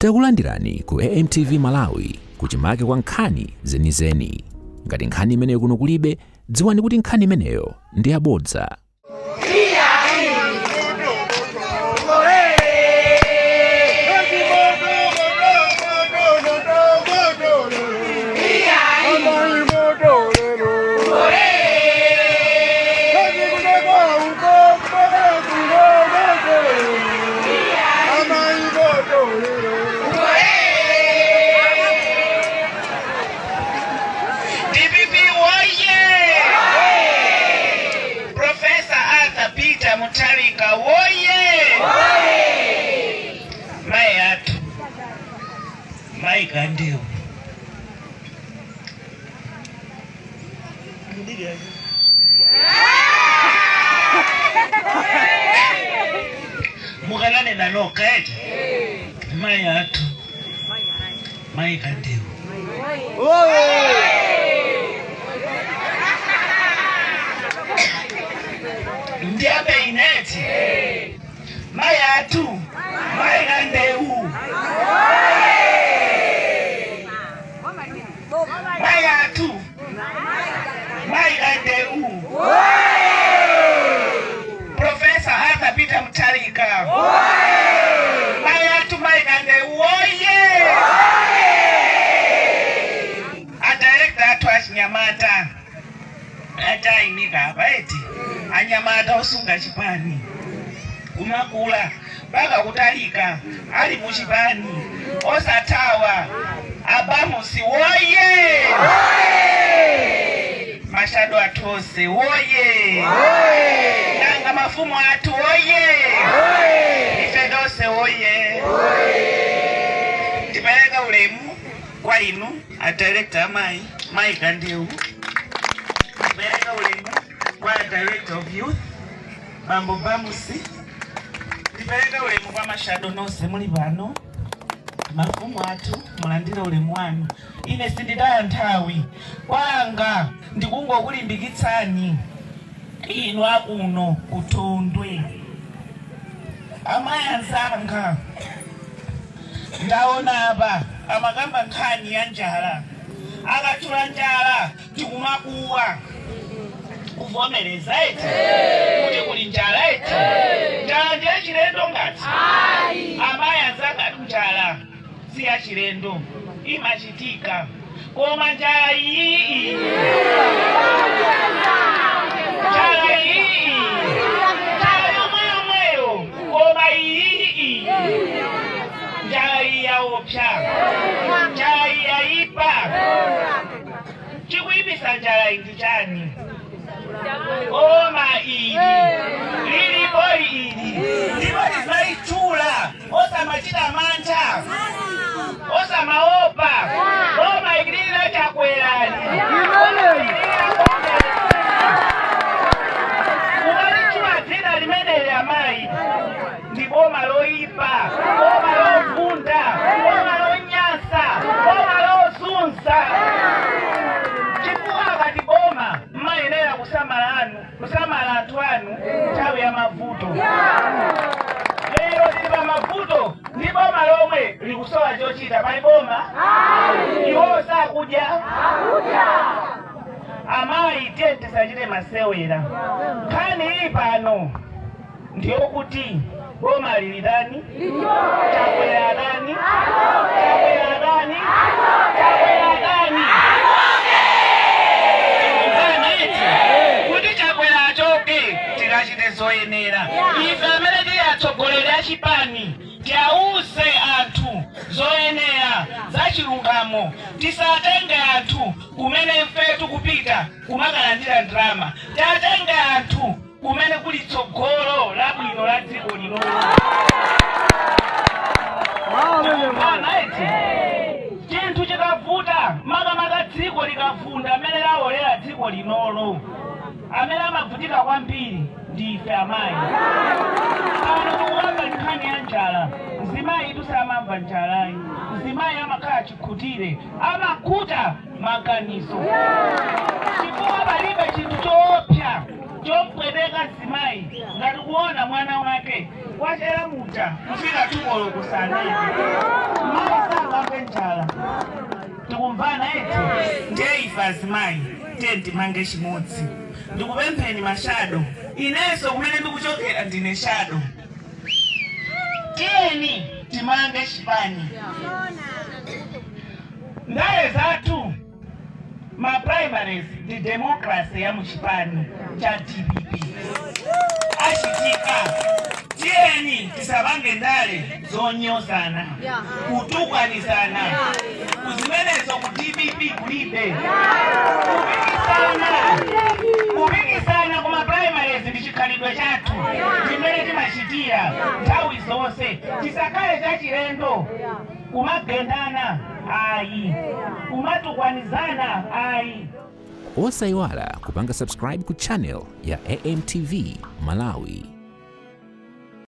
Takulandirani ku AMTV Malawi, kuchimake kwa nkhani zenizeni. Ngati nkhani imeneyo kuno kulibe, dziwani kuti nkhani imeneyo ndi yabodza. DPP woye! Professor Arthur Peter Mutharika woye! Mai athu, Mai Kandeu. Mukananena nokha eti? Mai athu, Mai Kandeu. Ndiyambe ine eti? Mai athu, Mai Kandeu. Mai athu, Mai Kandeu. Professor Arthur Peter Mutharika. Mai athu, Mai Kandeu woye! A director athu achinyamata atayimika apa eti, anyamata osunga chipani kumakula mpaka kutalika ali muchipani osathawa, abamusi woye! Ma shadow athu onse woye! Nanga mafumu athu woye! Ife tonse woye! Tipereka ulemu kwa inu a director amayi, Mayi Kandeu. Tipereka ulemu kwa a director of youth, Bambo Bamusi. Tipereka ulemu kwa ma shadow nonse muli pano, mafumu athu, mulandire ulemu wanu. Ine sinditaya nthawi, kwanga ndikungokulimbikitsani inu akuno kuthondwe, amayi anzanga. Ndaona apa amakamba nkhani ya njala. Akatchula njala tikumakuwa kuvomereza eti kuti kuli njala eti. Njala ndiye chilendo ngati? Amayi anzanga, njala si ya chilendo, imachitika. Koma njala iyi, njala iyi, njala yomwe yomweyo, koma iyi njala iyi yaopsa, njala iyi yayipa. Chikuyipisa njala iyi ndi chani? Boma ili lilipo ili, ndipo tizaitchula osamachita mantha, osamaopa. Boma ili la Chakwerali, kumalitchula dzina limeneli, amayi, ndi boma loyipa, boma lovunda, boma lonyasa, boma lozunza. Chifukwa akati boma, mmayenera kusamala anu, kusamala anthu anu nthawi ya mavuto. Lero tili pa mavuto ndi boma lomwe likusowa chochita. Pali boma iwo sakudya? Amayi, tiye tisachite masewera. Nkhani ili pano ndiyokuti boma lilitani? Chakwera dani? Chakwera dani? Chakwera dani? Tikumvana eti? Kuti Chakwera achoke, tikachite zoyenera. Ife amene tili atsogoleri a chipani tiawuze anthu zoyenera zachilungamo. Tisatenge anthu kumene ife tikupita kumakalandira ndalama, tatenge anthu kumene kuli tsogolo labwino la dziko lino. Tikumvana eti? Chinthu chikavuta, makamaka dziko likavunda amene lawolera dziko linolo, amene amavutika kwambiri ndi ife amayi. Pano tikukamba nkhani ya njala. Mzimayi tusamamva njalayi. Mzimayi amakhala chikhutire, amakhuta maganizo, chifukwa palibe chinthu choopsa. Chopweteka mzimayi ngati kuona mwana wake wachera muja kufika 2 koloko kusanene. Mayi sangamve njala. Tikumvana eti? Ndiye ife azimayi, tiye timange chimodzi. Ndikupempheni ma shadow, inenso kumene ndikuchokera ndine shadow. Tiyeni timange chipani. Ndale zathu, ma primaries ndi democracy ya muchipani cha DPP achitika. Tiyeni tisapange ndale zonyozana, kutukwanizana. Kuzimenezo ku DPP kulibe. Kupikisana kuma primaries ndi chikhalidwe chathu chimene timachitira nthawi zonse. Tisakhale chachilendo kumagendana, ayi, kumatukwanizana, ayi. Osayiwala kupanga subscribe ku channel ya AMTV Malawi.